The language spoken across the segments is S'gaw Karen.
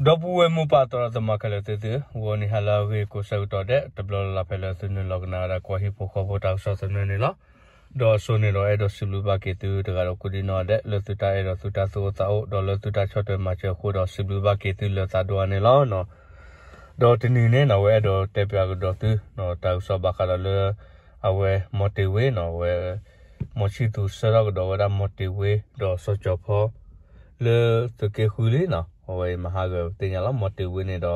ဒီပုၢ်ဝဲၢ်မိၢ်ပၢ်သရၣ်သမါခဲလၢာ်သ့ၣ်သုဧၢ, ဂီၤနံၤဟါလၢအဂ့ၤကိးဆၢကတီၢ်ဒဲး တဘျီလၢ်လၢ်ဖဲလၢသုနုာ်လီၤကနၣ်ဝဲဒၣ်ကွၢ်ဟံၣ်ဖိဃီဖိတၢ်ကစီၣ်သနၢၣ်န့ၣ်လီၤ. ဒီးအစိန့ၣ်ဒီးအဲၣ်ဒိးစံးဘျုးဘၣ်က့ၤသုတဂၤဒီးကိးဒံနီၢ်ဒဲး လၢသုတၢ်အဲၣ်ဒိးသုတၢ်သူၣ်အိၣ်သးအိၣ် ဒီးလၢသုတၢ်ဆီၣ်ထွဲမၤစၢၤအဃိဒီးစံးဘျုးဘၣ်က့ၤသုလၢသးဒိၣ်အါန့ၣ်လီၤ. ဒီးတနံၤန့ၣ်နီၢ် အဝဲအဲၣ်ဒိးတဲပၠးကဒီးသု တၢ်ကစီၣ်ဘၣ်ဃးဒီးလၢ အဝဲမီၤတ့ၤဝ့နီၢ် အဝဲ မီၤဆံၣ်သူးဆှၢထီၣ်ကဒီးဝဲဒၣ်မီၤတ့ၤဝ့ ဒီးစီၤကၠီၤဖီ လၢသုးက့ဃုလံနီၢ် အဝဲအံၤမဟါဂၤပသ့ၣ်ညါလီၤ မီၤတ့ၤဝ့န့ၣ်ဒီး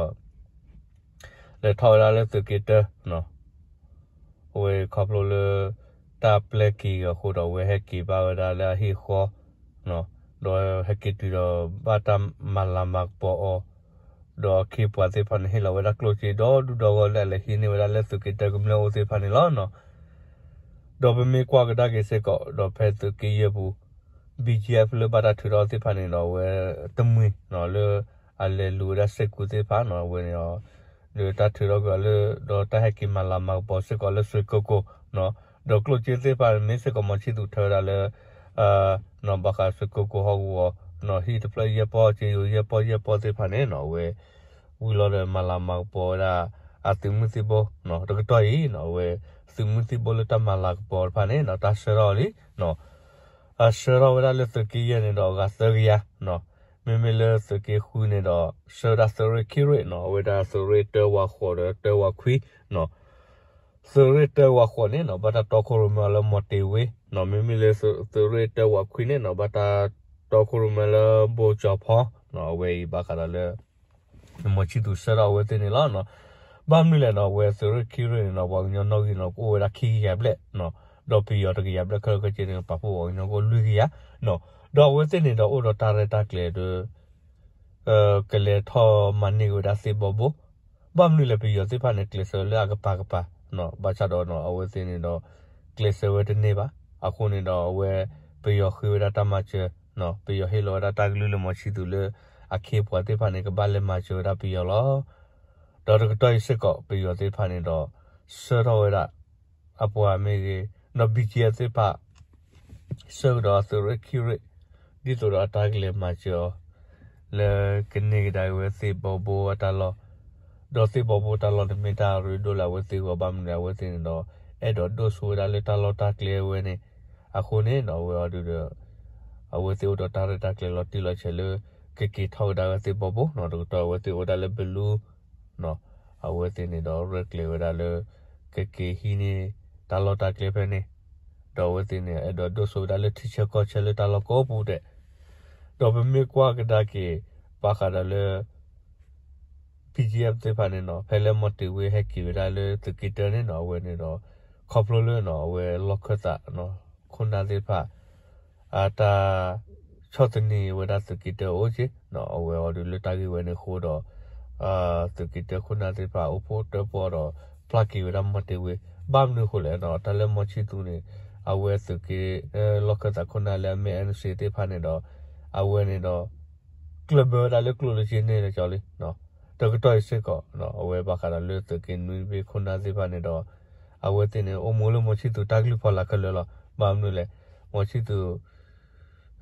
လဲၤထီၣ်ဝဲဒၣ်လၢသုးက့တၢ အဝဲခီဖျိလၢ တၢ်ပျဲက့ၤအဃိဒီး အဝဲဟဲက့ၤဘၣ်ဝဲဒၣ်လၢအဟံၣ်အဃီ ဒီးဟဲက့ၤတုၤဒီးဘၣ်တၢ်မၤလၤမၤကပီၤအီၤ ဒီးအခ့အပှၤသ့ၣ်တဖၣ်န့ၣ် ဟ့ၣ်လီၤဝဲဒၣ်ကျိၣ်စ့ဒီဒူၣ်ဒီဂီၢ်လၢ အလဲၤဟံးန့ၢ်ဝဲဒၣ်လၢသုးက့တၢကမျၢၢ်အိၣ်သ့ၣ်တဖၣ်န့ၣ်လီၤ. ဒီးပမ့ၢ်ကွၢ်ကဒါက့ၤစ့ၢ်ကီး ဒီးဖဲသုးက့ယဲၢ်ပူၤ ဘံၣ်ကၠံၣ်အ့ၣ် လၢဘၣ်တၢ်ထုးထီၣ်သ့ၣ်တဖၣ်န့ၣ်ဒီး အဝဲတမှံၤလၢ အလဲၤလူၤဝဲဒၣ်စ့ၢ်ကီးသ့ၣ်တဖၣ်နီၢ် အဝဲန့ၣ်ဒီး ဒီးတၢ်ထုးထီၣ်ကဒီးလၢ ဒီးတၢ်ဟဲက့ၤမၤလၤမၤကပီၤစ့ၢ်ကီးလၢစွ့ၣ်ကိၢ်ကိၢ် ဒီးကျိၣ်စ့သ့ၣ်တဖၣ်န့ၣ် မ့ၢ်စ့ၢ်ကီးမီၤဆံၣ်သူးထၢဝဲဒၣ်လၢ ဘၣ်ဃးစွ့ၣ်ကိၢ်ကိၢ်ဟီၣ်ကဝီၤ ဟံၣ်တဖျၢၣ်ယဲၢ်ပီၢ် စ့ယိၤယဲၢ်ပီၢ်ယဲၢ်ပီၢ်သ့ၣ်တဖၣ်န့ၣ်နီၢ် အဝဲ ဝံၤလီၤဒီးမၤလၤမၤကပီၤဝဲဒၣ် အသုးမုၢ်သံၣ်ဘိ တကတီၢ်အံၤနီၢ် အဝဲ သုးမုၢ်သံၣ်ဘိလၢတၢ်မၤလၤကပီၤတဖၣ်န့ၣ်နီၢ် တၢ်ဆှၢထီၣ်လံ အဆှၢထီၣ်ဝဲဒၣ်လၢသုးက့ယဲၢ်န့ၣ်ဒီးအဂၤသၢကယၤ မ့မ့ၢ်လၢသုးက့ဃုန့ၣ်ဒီး ဆှၢဝဲဒၣ်သုးရ့ၣ်ခံရ့ၣ်နီၢ် အဝဲဒၣ်သုးရ့ၣ်တၢဝးဃိးဒီးတၢဝးခွံနီၢ် သုးရ့ၣ်တၢဝးဃိးန့ၣ်နီၢ် ဘၣ်တၢ်တီခိၣ်ရိၣ်မဲအီၤလၢမီၤတ့ၤဝ့နီၢ် မ့မ့ၢ်လၢသုးရ့ၣ်တၢဝးခွံန့ၣ်နီၢ် ဘၣ်တၢ်တီခိၣ်ရိၣ်မဲလၢဘိကၠီၤဖီနီၢ် အဝဲအံၤဘၣ်ဃးဒီးလၢ မီၤဆံၣ်သူးဆှၢထီၣ်အဝဲသ့ၣ်န့ၣ်လီၤ. ဘၣ်မနုၤလဲၣ်နီၢ် အဝဲသုးရ့ၣ်ခံရ့ၣ်န့ၣ်နီၢ် ပှၤကညီနီၣ်ဂံၢ်နီၢ် ကအိၣ်ဝဲဒၣ်ခံကယၤဘျဲၣ်နီၢ် ဒီးပယီၤတကယၤဘျဲၣ်ခဲလၢာ်ခဲဆ့န့ၣ် ပာ်ဖှိၣ်ပှၤကညီကအိၣ်လွံၢ်ကယၤနီၢ် ဒီးအဝဲသ့ၣ်န့ၣ်ဒီးအိၣ်ဒီးတၢ်ရဲၣ်တၢ်ကျဲၤဒီး ကလဲၤထီၣ်မၤန့ၢ်က့ၤဝဲဒၣ်သ့ၣ်ဘီဘိ ဘၣ်မနုၤလဲၣ် ပယီၤသ့ၣ်တဖၣ်န့ၣ် ကျဲးစၢးလၢအကပၤကပၤနီၢ် ဘၣ်ဆၣ်ဒီးနီၢ် အဝဲသ့ၣ်န့ၣ်ဒီး ကျဲးစၢးဝဲတန့ၢ်ဘၣ်. အဃိန့ၣ်ဒီးအဝဲ ပယီၤဃ့ဝဲဒၣ်တၢ်မၤစၢၤနီၢ် ပယီၤဟ့ၣ်လီၤဝဲဒၣ်တၢ်ကလုၢ်လၢမီၤဆံၣ်သူးလၢ အခ့အပှၤသ့ၣ်တဖၣ်န့ၣ် ကဘၣ်လဲၤမၤစၢၤဝဲဒၣ်ပယီၤလီၤ. ဒီးတကတီၢ်အံၤစ့ၢ်ကီး ပယီၤသ့ၣ်တဖၣ်န့ၣ်ဒီး ဆှၢထီၣ်ဝဲဒၣ် အပှၤမ့ၢ်ဂ့ၤ ဒီး ဘံၣ်ကၠံၣ်အ့ၣ် သ့ၣ်တဖၣ် ဆှၢကဒီးအသုးရ့ၣ်ခံရ့ၣ် ဒ်သိးဒီးအတၢ်ကလဲၤမၤစၢၤအီၤ လၢကန့ၢ်ကဒါက့ၤဝဲသ့ၣ်ဘီဘိအတၢ်လီၢ်, ဒီးသ့ၣ်ဘီဘိတၢ်လီၢ်န့ၣ်မ့ၢ်တၢ်ရ့ဒိၣ်လၢအဝဲသ့ၣ်အဂီၢ် ဘၣ်မနုၤအဝဲသ့ၣ်န့ၣ်ဒီး အဲၣ်ဒိးဒိၣ်စိဝဲဒၣ်လၢတၢ်လီၢ်တၢ်ကျဲဝဲန့ၣ်, အဃိန့ၣ်ဒီး အဝဲအီၤဒုးဒီး အဝဲသ့ၣ်အိၣ်ဒီးတၢ်ရဲၣ်တၢ်ကျဲၤလီၤတံၢ်လီၤဆဲးလၢ ကက့ၤထီၣ်ကဒါဝဲသ့ၣ်ဘီဘိနီၤ, တကတီၢ်အဝဲသ့ၣ်အိၣ်ဒၣ်လၢဘလူး အဝဲသ့ၣ်န့ၣ်ဒီးရဲၣ်ကျဲၤဝဲဒၣ်လၢ ကက့ၤဟံးန့ၢ်တၢ်လီၢ်တၢ်ကျဲဖဲန့ၣ်, ဒီးအဝဲသ့ၣ်န့ၣ် အဲၣ်ဒိးဒိၣ်စိဝဲဒၣ်လၢထံဆၢကီၢ်ဆၢလၢတၢ်လီၢ်ကိးပူၤဒဲး, ဒီးပမ့ၢ်ကွၢ်ကဒါက့ၤ ဘၣ်ဃးဒီးလၢ BGF သ့ၣ်တဖၣ်န့ၣ်နီၤ, ဖဲလၢမီၤတ့ၤဝ့ဟဲက့ၤဝဲဒၣ်လၢသုးက့တၢန့ၣ်နီၤ, အဝဲန့ၣ်ဒီး ခီဖျိလၢနီၤ အဝဲလီၢ်ခၢၣ်သး ခိၣ်နၢ်သ့ၣ်တဖၣ် အတၢ်ဆီၣ်သနံးဝဲဒၣ်သုးက့တၢအိၣ်က့ၤ, အဝဲအီၤဒုးလၢတၢ်ဂ့ၢ်ဝဲန့ၣ်အဃိဒီး သုးက့တၢခိၣ်နၢ်သ့ၣ်တဖၣ်အိၣ်ဖှိၣ်တၢၣ်ပီၣ်ဒီး ဖျါက့ၤဝဲဒၣ်မီၤတ့ၤဝ့, ဘၣ်မနုၤအဃိလဲၣ်နီၤ, တၢ်လၢမီၤဆံၣ်သူးန့ၣ် အဝဲသုးက့ လီၢ်ခၢၣ်သးခိၣ်နၢ်လၢအမ့ၢ် NCA သ့ၣ်တဖၣ်န့ၣ်ဒီး အဝဲန့ၣ်ဒီး ကျၢၢ်ဘၢဝဲဒၣ်လၢကျိၣ်လၢစ့န့ၢ်လၢကၠီလံ, တကတီၢ်အံၤစ့ၢ်ကီး အဝဲဘၣ်ဃးဒီးလၢသုးက့နွံတဘ့ၣ်ခိၣ်နၢ်သ့ၣ်တဖၣ်န့ၣ်ဒီး အဝဲသ့ၣ်န့ၣ် အိၣ်မူလၢမီၤဆံၣ်သူးတၢ်ကလုၢ်ဖီလာ်ခဲလၢာ်လီၤ. ဘၣ်မနုၤလဲၣ်, မီၤဆံၣ်သူး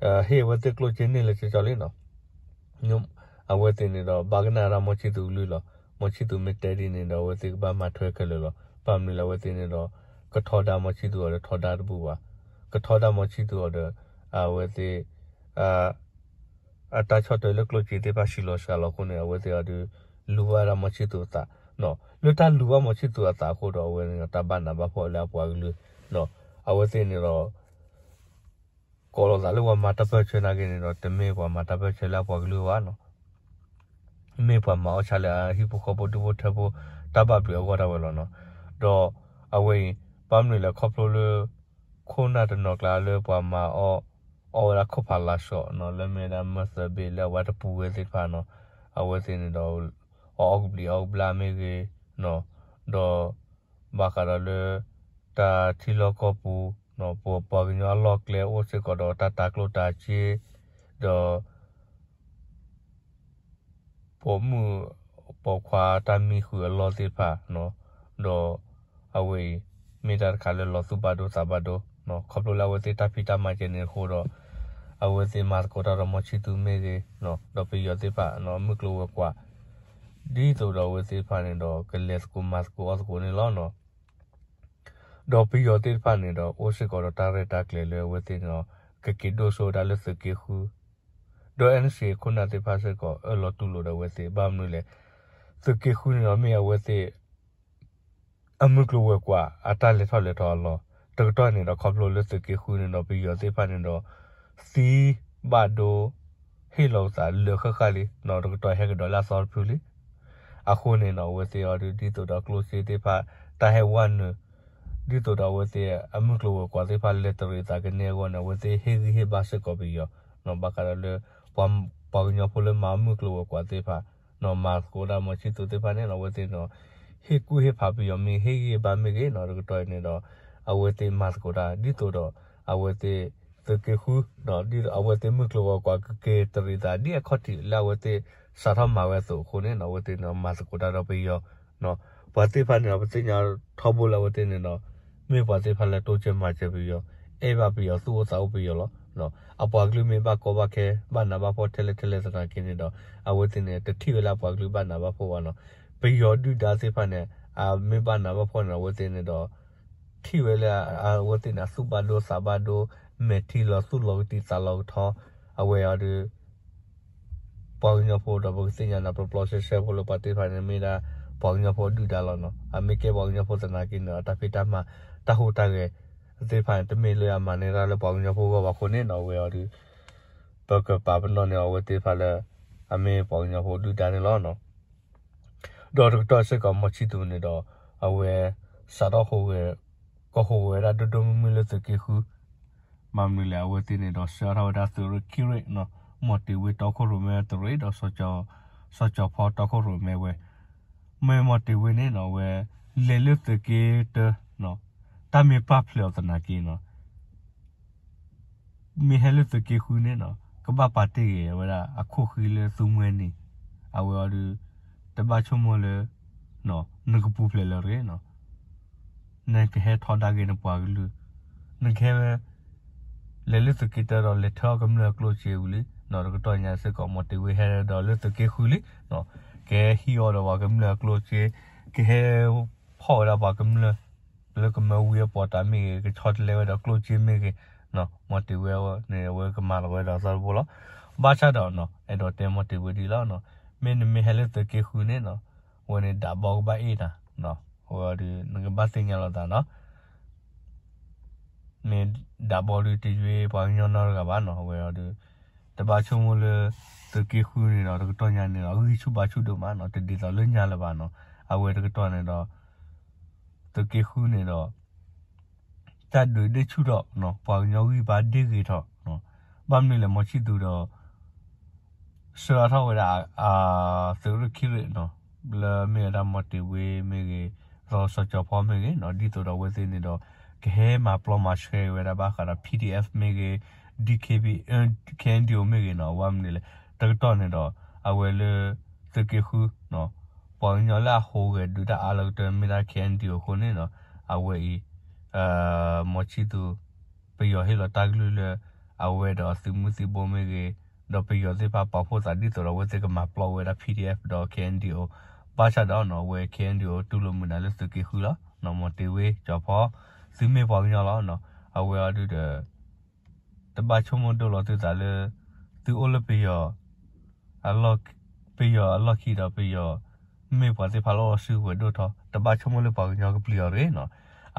ဟ့ၣ်အဝဲသ့ၣ်ကျိၣ်စ့န့ၢ်လၢကၠီကၠီလံနီၤ. အဝဲသ့ၣ်န့ၣ်ဒီး ဘၣ်ကနၣ်ဒၣ်မီၤဆံၣ်သူးကလုၢ်လီၤ. မီၤဆံၣ်သူးမ့ၢ်တဲဒ်န့ၣ်ဒီး အဝဲသ့ၣ်ကဘၣ်မၤထွဲခဲလၢာ်လီၤ. ဘၣ်မနုၤလဲၣ် အဝဲသ့ၣ်န့ၣ်ဒီး ကထီဒါမီၤဆံၣ်သူးအီၤဒီးထီဒါတဘူၣ်ဘၣ်. ကထီဒါမီၤဆံၣ်သူးအီၤဒီး အဝဲသ့ၣ် အတၢ်ဆီၣ်ထွဲလၢကျိၣ်စ့သ့ၣ်တဖၣ်ဆံးလီၤစှၤလီၤအဃိန့ၣ် အဝဲသ့ၣ်အီၤဒုး လူၤဘၣ်ဒၣ်မီၤဆံၣ်သူးအသး, လၢတၢ်လူၤဘၣ်မီၤဆံၣ်သူးအသးအဃိဒီး အဝဲန့ၣ်ဒီး တၢ်ဘၣ်နးဘၣ်ဖှီၣ်လၢအပှၤကလုာ်, အဝဲသ့ၣ်န့ၣ်ဒီး ကိးလီၤသးလၢပှၤမၤတၢ်ပၢၢ်ဆၢနာ်က့န့ၣ်ဒီး တမ့ၢ်ပှၤမၤတၢ်ပၢၢ်ဆၢလၢအပှၤကလုာ်ဘၣ်နီၤ, မ့ၢ်ပှၤမၤအီၣ်ဆၣ်လၢအဟံၣ်ဖိဃီဖိဒူဖိထၢဖိ တၢ်ဘၣ်ဘျုးအဂီၢ်ဒၣ်ဝဲလီၤနီၤ. ဒီးအဝဲအံၤ ဘၣ်မနုၤလဲၣ်ခီဖျိလၢ ခိၣ်နၢ်တနီၤကျါလၢပှၤမၤအီၣ် အီၣ်ဝဲဒၣ်ခိၣ်ဖးလာ်စီၣ်နီၤ လၢမ့ၢ်ဝဲဒၣ်မၢသၢဘ့ၣ်လၢအဝဲတပူၤဝဲသ့ၣ်တဖၣ်နီၤ, အဝဲသ့ၣ်န့ၣ်ဒီး အီၣ်အီၣ်ကဘျံးအီၣ်ကဘျၣ်မ့ၢ်ဂ့ၤ, ဒီး ဘၣ်ဃးဒီးလၢ တၢ်ထံလီၢ်ကီၢ်ပူၤ ပပှၤကညီအလီၢ်ကျဲအိၣ်စ့ၢ်ကီးဒီးတၢ်တၤကျိၣ်တၤစ့, ဒီး ပိာ်မုၣ်ပိာ်ခွါတၢ်မံဃုာ်အလီၢ်သ့ၣ်တဖၣ်, ဒီးအဝဲအံၤ မ့ၢ်တၢ်တခါလၢလီၤသူၣ်ဘၣ်ဒိသးဘၣ်ဒိ, ခီဖျိလၢအဝဲသ့ၣ်တၢ်ဖံးတၢ်မၤကဲန့ၣ်အဃိဒီး အဝဲသ့ၣ်မၤသကိးတၢ်ဒီးမီၤဆံၣ်သူးမ့ၢ်ဂ့ၤ, ဒီးပယီၤသ့ၣ်တဖၣ် မုၢ်ကျိၤဝဲၤကွာ် ဒ်သိးဒီးအဝဲသ့ၣ်တဖၣ်န့ၣ်ဒီး ကလဲၤသကိးမၤသကိးအီၣ်သကိးန့ၣ်လီၤ. ဒီးပယီၤသ့ၣ်တဖၣ်န့ၣ်ဒီး အိၣ်စ့ၢ်ကီးဒီးတၢ်ရဲၣ်တၢ်ကျဲၤလၢအဝဲသ့ၣ်န့ၣ်ဒီး ကက့ၤဒိၣ်စိဝဲဒၣ်လၢသုးက့ဃု, ဒီး NCA ခိၣ်နၢ်သ့ၣ်တဖၣ်စ့ၢ်ကီး အၢၣ်လီၤတူၢ်လိာ်ဒီးအဝဲသ့ၣ် ဘၣ်မနုၤလဲၣ်, သုးက့ဃုန့ၣ်ဒီးမ့ၢ်အဝဲသ့ၣ် အမုၢ်ကျိၤဝဲၤကွာ် အတၢ်လဲၤထီၣ်လဲၤထီအလီၢ်, တကတီၢ်န့ၣ်ဒီး ခီဖျိလၢသုးက့ဃုန့ၣ်ဒီး ပယီၤသ့ၣ်တဖၣ်န့ၣ်ဒီး သံဘၣ်ဒိ ဟ့ၣ်လီၤအသးလၢာ်ဃၣ်ဃၣ်လံ, တကတီၢ်ဟဲကဒီးလၢအသီတဖုလံ. အဃိန့ၣ်ဒီး အဝဲသ့ၣ်အီၤဒုး ဒ်သိးဒီးကျိၣ်စ့သ့ၣ်တဖၣ် တၢ်ဟဲဝဲနုာ်, ဒ်သိးဒီးအဝဲသ့ၣ်အမုၢ်ကျိၤဝဲၤကွာ်သ့ၣ်တဖၣ် လဲၤတရံးအသးကန့ၢ်အဂီၢ်န့ၣ် အဝဲသ့ၣ်ဟ့ၣ်ဂံၢ်ဟ့ၣ်ဘါစ့ၢ်ကီးပယီၤ, ဘၣ်ဃးဒီးလၢ ပှၤကညီဖိလၢမၤမုၢ်ကျိၤဝဲၤကွာ်သ့ၣ်တဖၣ် မၤသကိးတၢ်မီၤဆံၣ်သူးသ့ၣ်တဖၣ်န့ၣ်ဒီး အဝဲသ့ၣ်န့ၣ်ဒီး ဟ့ၣ်ကူၣ်ဟ့ၣ်ဖးပယီၤမ့ၢ်ဂ့ၤ ဟ့ၣ်ဂံၢ်ဟ့ၣ်ဘါမ့ၢ်ဂ့ၤန့ၣ်ဒီး တကတီၢ်အံၤန့ၣ်ဒီး အဝဲသ့ၣ်မၤသကိးတၢ် ဒ်သိးဒီး အဝဲသ့ၣ်သုးက့ဃု ဒ်အဝဲသ့ၣ်မုၢ်ကျိၤဝဲၤကွာ်ကက့ၤတရံးသး ဒ်အခီၣ်ထံးလၢအဝဲသ့ၣ်စးထီၣ်မၤဝဲအသိးအဃိန့ၣ်ဒီး အဝဲသ့ၣ်န့ၣ်ဒီး မၤသကိးတၢ်ဒီးပယီၤ ပှၤသ့ၣ်တဖၣ်န့ၣ်ဒီး ပသ့ၣ်ညါထီဘိလၢအဝဲသ့ၣ်န့ၣ်ဒီး မ့ၢ်ပှၤသ့ၣ်တဖၣ်လၢတိစၢၤမၤစၢၤပယီၤ, အဲၣ်ဘၣ်ပယီၤ သူၣ်အိၣ်သးအိၣ်ပယီၤလီၤ. အပှၤကလုာ်မ့ၢ်ဘၣ်ကီဘၣ်ခဲ ဘၣ်နးဘၣ်ဖှီၣ်ထဲလဲၣ်ထဲလဲၣ်သနာ်က့န့ၣ်ဒီး အဝဲသ့ၣ်န့ၣ် တထံၣ်ဝဲလၢအပှၤကလုာ်ဘၣ်နးဘၣ်ဖှီၣ်ဘၣ်နီၤ. ပယီၤဒုၣ်ဒါသ့ၣ်တဖၣ်န့ၣ် အမ့ၢ်ဘၣ်နးဘၣ်ဖှီၣ်န့ၣ် အဝဲသ့ၣ်န့ၣ်ဒီး ထံၣ်ဝဲလၢအဝဲသ့ၣ်န့ၣ် အသူၣ်ဘၣ်ဒိသးဘၣ်ဒိ, မဲာ်ထံလီၤသူၣ်လီၤကသံၣ်သးလီၤကထီ, အဝဲအီၤဒီး ပှၤကညီဖိဒီး ပကသ့ၣ်ညါန့ၣ် ပျီပျီဆှဲဆှဲဖိလၢပှၤသ့ၣ်တဖၣ်န့ၣ် မ့ၢ်ဒၣ်ပှၤကညီဖိဒုၣ်ဒါလီၤနီၤ. အမ့ၢ်ကဲပှၤကညီဖိသနာ်က့န့ၣ် အတၢ်ဖံးတၢ်မၤ တၢ်ဟူးတၢ်ဂဲၤသ့ၣ်တဖၣ်န့ၣ် တမ့ၢ်လၢအမၤန့ၢ်တၢ်လၢပှၤကညီဖိဂီၢ်ဘၣ်အဃိန့ၣ်နီၤ အဝဲအီၤဒီး ပကပာ်ပနီၣ်န့ၢ်အဝဲသ့ၣ်တဖၣ်လၢ အမ့ၢ်ပှၤကညီဖိဒုၣ်ဒါန့ၣ်လီၤ. ဒီးတကတီၢ်စ့ၢ်ကီး မီၤဆံၣ်သူးန့ၣ်ဒီး အဝဲ စးထီၣ်ဟူးဂဲၤ ကဟူးဂဲၤဝဲဒၣ်ဒိၣ်ဒိၣ်မုၢ်မုၢ်လၢသုးက့ဃု, ဘၣ်မနုၤလဲၣ် အဝဲသ့ၣ်န့ၣ်ဒီး ဆှၢထီၣ်ဝဲဒၣ်သုးရ့ၣ်ခံရ့ၣ်နီၤ, မီၤတ့ၤဝ့တီခိၣ်ရိၣ်မဲတရ့ၣ်ဒီး စီၤကၠီၤဖီတီခိၣ်ရိၣ်မဲဝဲ, မ့ၢ်မီၤတ့ၤဝ့န့ၣ်နီၤ အဝဲ လဲၤလၢသုးက့တၢ တၢ်မ့ၢ်ပာ်ဖျါအီၤသနာ်က့နီၤ မ့ၢ်ဟဲလၢသုးက့ဃုန့ၣ်နီၤ ကဘၣ်ပာ်တ့ၢ်ဂ့ၤဝဲဒၣ်အခိၣ်ဃံလၢသုမှဲနံၤ, အဝဲအီၤဒီး တဘၣ်ဆိကမိၣ်လၢ နကပူၤဖျဲးလၢၤတဂ့ၤနီၤ, နကဟဲထီဒါက့ၤနပှၤကလုာ်, နကဟဲဝဲ လဲၤလၢသုးက့တၢဒီး လဲၤထၢအီၣ်ကမျၢၢ်အကျိၣ်စ့ဝံၤလံ, တကတီၢ်ညါစ့ၢ်ကီး မီၤတ့ၤဝ့ဟဲဒီးလၢသုးက့ဃုလံ, ကဟဲဟံးအီၤဒီးပှၤကမျၢၢ်အကျိၣ်စ့, ကဟဲဖီၣ်ဝဲဒၣ်ပှၤကမျၢၢ် လၢကမၢဝံအပီးတးမ့ၢ်ဂ့ၤ, ကဆီတလဲဝဲဒီးကျိၣ်စ့မ့ၢ်ဂ့ၤ, မီၤတ့ၤဝ့န့ၣ် အဝဲကမၤလီၤဝဲဒီးအသီတဘိလီၤ. ဘၣ်ဆၣ်ဒီး အဲၣ်ဒိးတဲမီၤတ့ၤဝ့ဒ်လီၤ, မ့ၢ်နမ့ၢ်ဟဲလၢသုးက့ဃုန့ၣ်နီၤ, အဝဲန့ၣ်ဒးဘီကဘၣ်အ့ၣ်နၤ, အဝဲဒီး နကဘၣ်သ့ၣ်ညါလိာ်သးနီၤ မ့ၢ်ဒးဘီဒီးတယွ့ပှၤကညီနီတဂၤဘၣ်နီၤ, အဝဲအီၤဒီး တဘၣ်ဆိကမိၣ်လၢ သုးက့ဃုန့ၣ်ဒီး တကတီၢ်ညါန့ၣ်ဒီး ဂံၢ်ဆူၣ်ဘါဆူၣ်ဒိၣ်မးနီၤ, တဒ်သိးလၢညါလၢၤဘၣ်နီၤ, အဝဲတကတီၢ်န့ၣ်ဒီး သုးက့ဃုန့ၣ်ဒီး တၢ်ဒုးဒ့ၣ်ဆူၣ်ထီၣ်, ပှၤကညီဂံၢ်ဘါဒ့ၣ်ဂ့ၤထီၣ်, ဘၣ်မနုၤလဲၣ် မီၤဆံၣ်သူးဒီး ဆှၢအါထီၣ်ဝဲဒၣ် သုးရ့ၣ်ခံရ့ၣ်နီၤ, လၢမ့ၢ်ဝဲဒၣ်မီၤတ့ၤဝ့မ့ၢ်ဂ့ၤ, ဒီးစီၤကၠီၤဖီမ့ၢ်ဂ့ၤနီၤ, ဒ်သိးဒီးအဝဲသ့ၣ်န့ၣ်ဒီး ကဟဲမၤပျီမၤဆှဲဝဲဒၣ်ဘၣ်ဃးဒီး PDF မ့ၢ်ဂ့ၤ, DKB, KNDO မ့ၢ်ဂ့ၤနီၤ, ဘၣ်မနုၤလဲၣ် တကတီၢ်န့ၣ်ဒီး အဝဲလၢ သုးက့ဃု ပှၤကညီလၢအဟူးဂဲၤဒုးတၢ်အါလီၤကတၢၢ်မ့ၢ်ဒၣ် KNDO အဃိန့ၣ်နီၤ, အဝဲအံၤ မီၤဆံၣ်သူး ပယီၤဟ့ၣ်လီၤတၢ်ကလုၢ်လၢ အဝဲဒီးသုးမုၢ်သံၣ်ဘိမ့ၢ်ဂ့ၤ, ဒီးပယီၤသ့ၣ်တဖၣ်ပာ်ဖှိၣ်သးဒ်သိးဒီးအဝဲသ့ၣ်ကမၤပျီဝဲဒၣ် PDF ဒီး KNDO, ဘၣ်ဆၣ်ဒီးနီၤ အဝဲ KNDO တူၢ်လိာ်မုာ်နၤလၢသုးက့ဃုလီၤ, မီၤတ့ၤဝ့ ကၠီၤဖီ သုမ့ၢ်ပှၤကညီလီၤ, အဝဲအီၤဒုးဒီး တဘၣ်ဆိကမိၣ်ဒိၣ်လီၤသုသးလၢ သုအိၣ်လၢပယီၤ ပယီၤအလီၢ်ခံဒီးပယီၤ မ့ၢ်ပှၤသ့ၣ်တဖၣ်လၢအစုကဝဲၤဒိၣ်ထီၣ် တဘၣ်ဆိကမိၣ်လၢပှၤကညီကပျံၤအီၤတဂ့ၤနီၤ,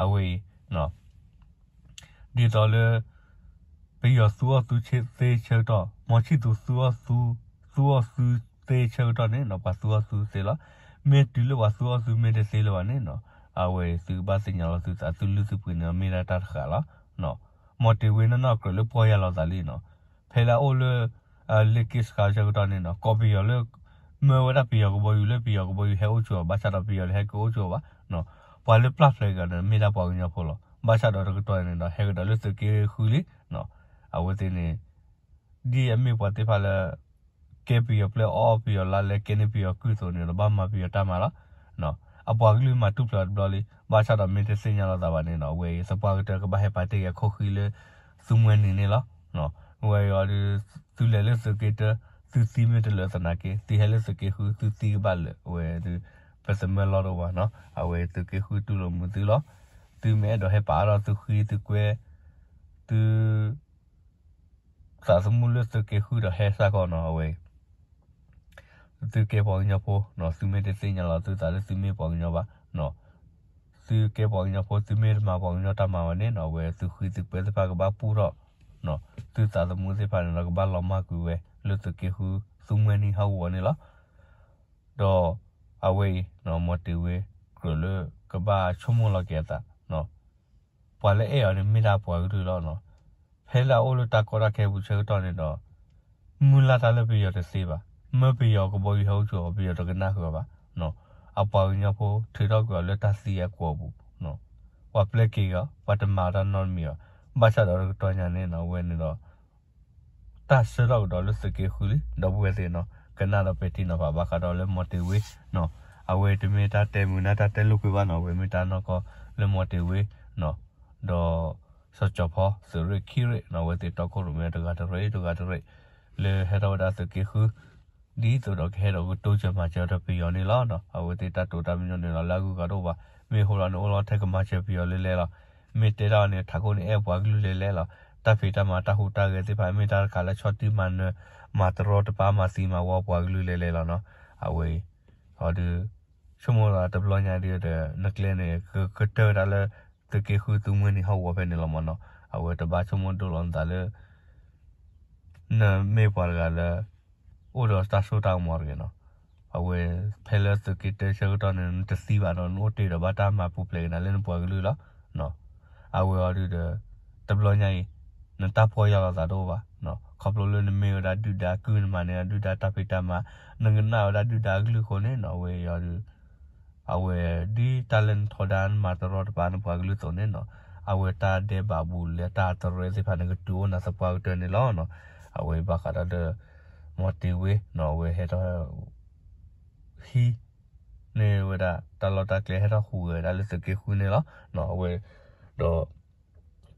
အဝဲအံၤ ဒ်သိးလၢ ပယီၤသူအီၤသုသ့ဆၢကတီၢ် မီၤဆံၣ်သူး သူအီၤသုသ့ဆၢကတီၢ်န့ၣ်နီၤ ပှၤသူအီၤသုသ့လီၤ, မ့ၢ်တုၤလၢပှၤသူအီၤသုမ့ၢ်တသ့လၢၤဘၣ်န့ၣ်နီၤ, အဝဲအံၤသုကဘၣ်သ့ၣ်ညါလီၤသုသး သုလုၢ်သုပှ့ၤန့ၣ်မ့ၢ်ဒၣ်တၢ်တဃာ်လီၤ မီၤတ့ၤဝ့နီၢ်နီၢ်ကြၢးလၢပှီၢ်ယၢ်လီၤသးလံနီၤ, ဖဲလၢအအိၣ်လၢ လ့ၣ်က့ၣ်စခါဆၢကတီၢ်န့ၣ်နီၤ ကိးပယီၤလၢ မၢဝဲဒၣ်ပယီၤကဘီယူၤလၢပယီၤကဘီယူၤဟဲအိၣ်ဆိးအီၤ ဘၣ်ဆၣ်ဒီးပယီၤလၢဟဲက့ၤအိၣ်ဆိးအီၤဘၣ်, ပှၤလၢပျၢ်ဖျဲးက့ၤအီၤန့ၣ် မ့ၢ်ဒၣ်ပှၤကညီဖိလီၤ, ဘၣ်ဆၣ်ဒီးတကတီၢ်န့ၣ်ဒီး ဟဲကဒီးလၢသုးက့ဃုလံ, အဝဲသ့ၣ်န့ၣ် ဒ်အမ့ၢ်ပှၤသ့ၣ်တဖၣ်လၢ ကဲပယီၤပျဲၢ်အီၣ်ပယီၤလါလဲ ကဲန့ၢ်ပယီၤကုၢ်အသိးန့ၣ်ဒီး ဘၣ်မၤပယီၤတၢ်မၤလီၤ. အပှၤကလုာ်မၤတူၢ်ဖျဲးအီၤတဘျီလံ, ဘၣ်ဆၣ်ဒီးမ့ၢ်တသ့ၣ်ညါလိာ်သးဘၣ်န့ၣ်နီၤ အဝဲအံၤ သပှၢ်ကတၢၢ်ကဘၣ်ဟဲပာ်တ့ၢ်က့ၤအခိၣ်ဃံလၢ သုမှဲနံၤန့ၣ်လီၤ. ဝဲအံၤအီၤဒုး သုလဲၤလၢသုးက့တၢ သုသံမ့ၢ်တလၢာ်သနာ်က့ သုဟဲလၢသုးက့ဃု သုသံကဘၣ်လၢာ်ဝဲဒုး ပသမၢလီၢ်တအိၣ်ဘၣ်နီၤ. အဝဲသုးက့ဃုတူၢ်လိာ်မုာ်သုလီၤ. သုမ့ၢ်အဲၣ်ဒိးဟဲပာ်အါထီၣ်သုဃံသုကွဲ သု သးသမူလၢသုးက့ဃုဒီးဟဲစ့ၢ်ကီးနီၤ အဝဲအံၤ သုကဲပှၤကညီဖိနီၤ, သုမ့ၢ်တသ့ၣ်ညါလီၤသုသးလၢသုမ့ၢ်ပှၤကညီဘၣ်နီၤ, သုကဲပှၤကညီဖိ သုမ့ၢ်တမၤပှၤကညီတၢ်မၤဘၣ်န့ၣ်နီၤ, အဝဲသုဃံသုကွဲသ့ၣ်တဖၣ်ကဘၣ်ပူထီၣ်နီၤ, သုသးသမူသ့ၣ်တဖၣ်န့ၣ်ဒီး ကဘၣ်လီၤမၢ်ကွံာ်ဝဲလၢသုးက့ဃု သုမှဲနံၣ်ဟီၣ်ကဝီၤန့ၣ်လီၤ. ဒီးအဝဲအံၤနီၤ မီၤတ့ၤဝ့ ကြၢးလၢကဘၣ်ဆိကမိၣ်လီၤက့ၤအသးနီၤ, ပှၤလၢအဲၣ်အီၤန့ၣ် မ့ၢ်ဒၣ်ပှၤကလုာ်လီၤနီၤ. ဖဲလၢအအိၣ်လၢတၢ်ကီတၢ်ခဲပူၤဆၢကတီၢ်န့ၣ်ဒီး မုၢ်လၢ်တၢ်လၢပယီၤတသ့ဘၣ်. မ့ၢ်ပယီၤကဘီယူၤဟဲအိၣ်ကၠိအီၤ ပယီၤတကနၣ်ဃုာ်အီၤဘၣ်နီၤ. အပှၤကညီဖိထုးထီၣ်ကွံာ်အီၤလၢတၢ်သံအကွီၢ်ပူၤနီၤ, ပှၤပျဲက့ၤအီၤ ပှၤတမၤတၢ်နီတမံၤဘၣ်. ဘၣ်ဆၣ်ဒီးတကတီၢ်ညါန့ၣ်နီၤ အဝဲန့ၣ်ဒီး တၢ်ဆၢထီၣ်ကဒီးလၢသုးက့ဃုလံ ဒီပုၢ်ဝဲၢ်သ့ၣ်နီၤ, ကနၣ်ဒီးပဲာ်ထံနီၤဖးဘၣ်ဃးဒီးလၢမီၤတ့ၤဝ့နီၤ, အဝဲတမ့ၢ်တၢ်တဲမုာ်နၢ်တၢ်တဲလိာ်ကွံာ်ဘၣ်နီၤ, အဝဲမ့ၢ်တၢ်နီၢ်ကီၢ်လၢမီၤတ့ၤဝ့နီၤ, ဒီးစီၤကၠီၤဖီ သုးရ့ၣ်ခံရ့ၣ်နီၤ, အဝဲသ့ၣ်တီခိၣ်ရိၣ်မဲတဂၤတရ့ၣ်တဂၤတရ့ၣ် လၢဟဲထီၣ်ဝဲဒၣ်သုးက့ဃု ဒ်သိးဒီးကဟဲဒီးကတိစၢၤမၤစၢၤဒီးပယီၤန့ၣ်လီၤ. အဝဲသ့ၣ်တၢ်တိာ်တၢ်ပညိၣ်န့ၣ်လီၤ လၢအဂုၤအဂၤတအိၣ်ဘၣ်. မ့ၢ်ဟိလီၤန့ၣ်အိၣ်လီၤထဲကမၤစၢၤပယီၤလဲၤလဲၤလီၤ. မ့ၢ်တဲတၢ်အီၤန့ၣ် ထးခိၣ်န့ၣ်အဲၣ်ပှၤကလုာ်လဲၤလဲၤလီၤ. တၢ်ဖံးတၢ်မၤတၢ်ဟူးတၢ်ဂဲၤသ့ၣ်တဖၣ် မ့ၢ်တၢ်တခါလၢဆီၣ်တံၢ်မၤနၢၤ မၤတရီတပါ မၤသံမၤဝီပှၤကလုာ်လဲၤလဲၤလီၤနီၤ. အဝဲအံၤ အီၤဒုး ဆိကမိၣ်လီၤတဘျီညါဒုးဒီး နကျဲန့ၣ် ကကတၢၢ်ဝဲဒၣ်လၢ သုးက့ဃုသုမှဲနံၣ်ဟီၣ်ကဝီၤဖဲန့ၣ်လီၤမးနီၤ. အဝဲတဘၣ်ဆိကမိၣ်ဒိၣ်လီၤနသးလၢ နမ့ၢ်ပှၤတဂၤလၢ အိၣ်ဒီးတၢ်စိတၢ်ကမီၤတဂ့ၤနီၤ. အဝဲဖဲလၢသုးက့တၢဆၢကတီၢ်န့ၣ် နတသံဘၣ်ဒီး နအိၣ်တ့ၢ်ဒီးဘၣ်တၢ်မၤပူၤဖျဲးက့ၤနၤလၢနပှၤကလုာ်လီၤ. အဝဲအီၤဒုးဒီး တဘျီညါအံၤ နတၢ်ပီၢ်ယၢ်လီၤသးတအိၣ်ဘၣ်နီၤ. ခီဖျိလၢနမ့ၢ်ဝဲဒၣ်ဒုၣ်ဒါကုၢ် နမၤန့ၢ်ဒၣ်ဒုၣ်ဒါတၢ်ဖံးတၢ်မၤ နကနၣ်ဝဲဒၣ်ဒုၣ်ဒါအကလုၢ်အဃိန့ၣ်နီၤ. အဝဲအီၤဒုး အဝဲဒ်တၢ်လၢနထီဒါ နမၤတရီတပါနပှၤကလုာ်အသိးန့ၣ်နီၤ, အဝဲတၢ်ဒဲးဘးဘူးလၢတၢ်တရၢသ့ၣ်တဖၣ်န့ၣ် ကတုၤအိၣ်နၤသပှၢ်ကတၢၢ်န့ၣ်လီၤနီၤ. အဝဲဘၣ်ဃးဒီးလၢ မီၤတ့ၤဝ့နီၤ အဝဲဟဲထီၣ် ဟံးန့ၢ်ဝဲဒၣ်တၢ်လီၢ်တၢ်ကျဲ ဟဲထီၣ်ဟူးဂဲၤဝဲဒၣ်လၢသုးက့ဃုန့ၣ်လီၤ. အဝဲဒီး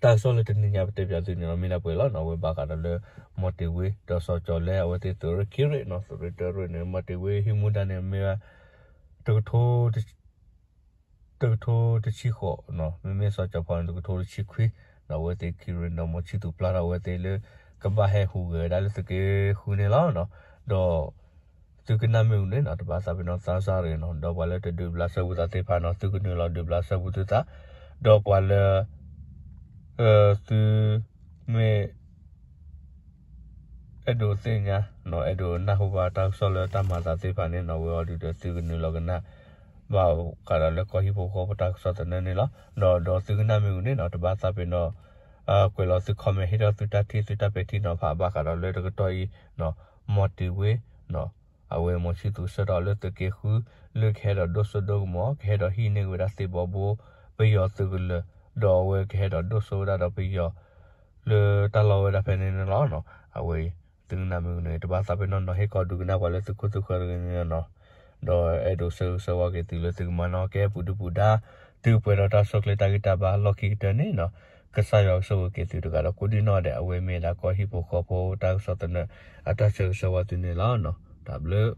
တၢ်ကစီၣ်လၢတနံၤညါပတဲပၠးသုန့ၣ်လီၤ မ့ၢ်ဒၣ်ပှဲၤလီၤနီၤ. အဝဲဘၣ်ဃးဒီးလၢ မီၤတ့ၤဝ့ ဒီးစီၤကၠီၤလဲ အဝဲသ့ၣ်သုးရ့ၣ်ခံရ့ၣ်နီၤ, သုးရ့ၣ်တၢရ့ၣ်န့ၣ် မီၤတ့ၤဝ့ဟံးမူဒါန့ၣ် မ့ၢ်ဝဲ တကထိ တကထိတဆံဃိးနီၤ, မ့မ့ၢ်စီၤကၠီၤဖီန့ၣ် တကထိတဆံခွံနီၤ. အဝဲသ့ၣ်ခံရ့ၣ်ဒီး မီၤဆံသူးပျၢ်ထီၣ်အဝဲသ့ၣ်လၢ ကဘၣ်ဟဲဟူးဂဲၤဝဲဒၣ်လၢသုးက့ဃုန့ၣ်လီၤ. ဒီး သုကနၣ်မ့ၢ်အူန့ၣ်နီၤ တဘၣ်သးပ့ၤနီၣ်သးစၢ်ရ့ၣ်နီၤ, ဒီးပှၤလၢတဒုးဘျးစဲဘူးသးသ့ၣ်တဖၣ်နီၤ သုကနုာ်လီၤဒုးဘျးစဲဘူးသုသး, ဒီးပှၤလၢ သုမ့ၢ် အဲၣ်ဒိးသ့ၣ်ညါနီၤ အဲၣ်ဒိးနၢ်ဟူဘၣ်တၢ်ကစီၣ်လၢတၢ်မၤသးသ့ၣ်တဖၣ်န့ၣ်နီၤ အဝဲအီၤဒုးဒီးသုကနုာ်လီၤကနၣ် ဘၣ်ဃးဒီးလၢကီၢ်ဟံၣ်ဖိဃီဖိတၢ်ကစီၣ်သနၢၣ်န့ၣ်လီၤ. ဒီးဒီးသုကနၣ်မ့ၢ်အူန့ၣ်နီၤ တဘၣ်သးပ့ၤနီၣ် ကွဲးလီၤသု comment ဟ့ၣ်ထီၣ်သုတၢ်ထံၣ်သုတၢ်ပဲာ်ထံနီၤဖးဘၣ်ဃးဒီးလၢတကတီၢ်အံၤနီၤ မီၤတ့ၤဝ့နီၤ အဝဲမီၤဆံသူးဆှၢထီၣ်လၢသုးက့ဃု လၢကဟဲဒီးဒိၣ်စိဒိၣ်ကမီၤ ကဟဲဒီးဟံးန့ၢ်က့ၤဝဲဒၣ်သ့ၣ်ဘီဘိ ပယီၤသုးကလၢၤ ဒီးအဝဲကဟဲဒီးဒိၣ်စိဝဲဒၣ်ဒီးပယီၤ လၢတၢ်လီၢ်ဝဲဒၣ်ဖဲန့ၣ်န့ၣ်လီၤ. အဝဲအံၤ သုကနၣ်မ့ၢ်အူန့ၣ် တဘၣ်သးပ့ၤနီၣ်နီၤ ဟ့ၣ်ကီၢ်ဒုးကနၣ်ပှၤလၢသုခိၣ်သုဃၢၤတဂ့ၤန့ၣ်နီၤ ဒီးအဲၣ်ဒိးဆၢဂ့ၤဆၢဝါက့ၤသုလၢသုကမၤနီၣ်ကဲပူၤဒုပူၤဒါ သုကပှဲၤဒီးတၢ်ဆိၣ်ကျဲၤတၢ်ဂံၢ်တၢ်ဘါလီၢ်ခံကတၢၢ်န့ၣ်နီၤ ကစၢ်ယွၤကဆိၣ်ဂ့ၤက့ၤသုတဂၤဒီးကိးဒံၣ်နီၣ်ဒဲး အဝဲမ့ၢ်ဒၣ်ကီၢ်ဟံၣ်ဖိဃီဖိတၢ်ကစီၣ်သနၢၣ် အတၢ်ဆၢဂ့ၤဆၢဝါသုန့ၣ်လီၤ. တၢ်ဘျုး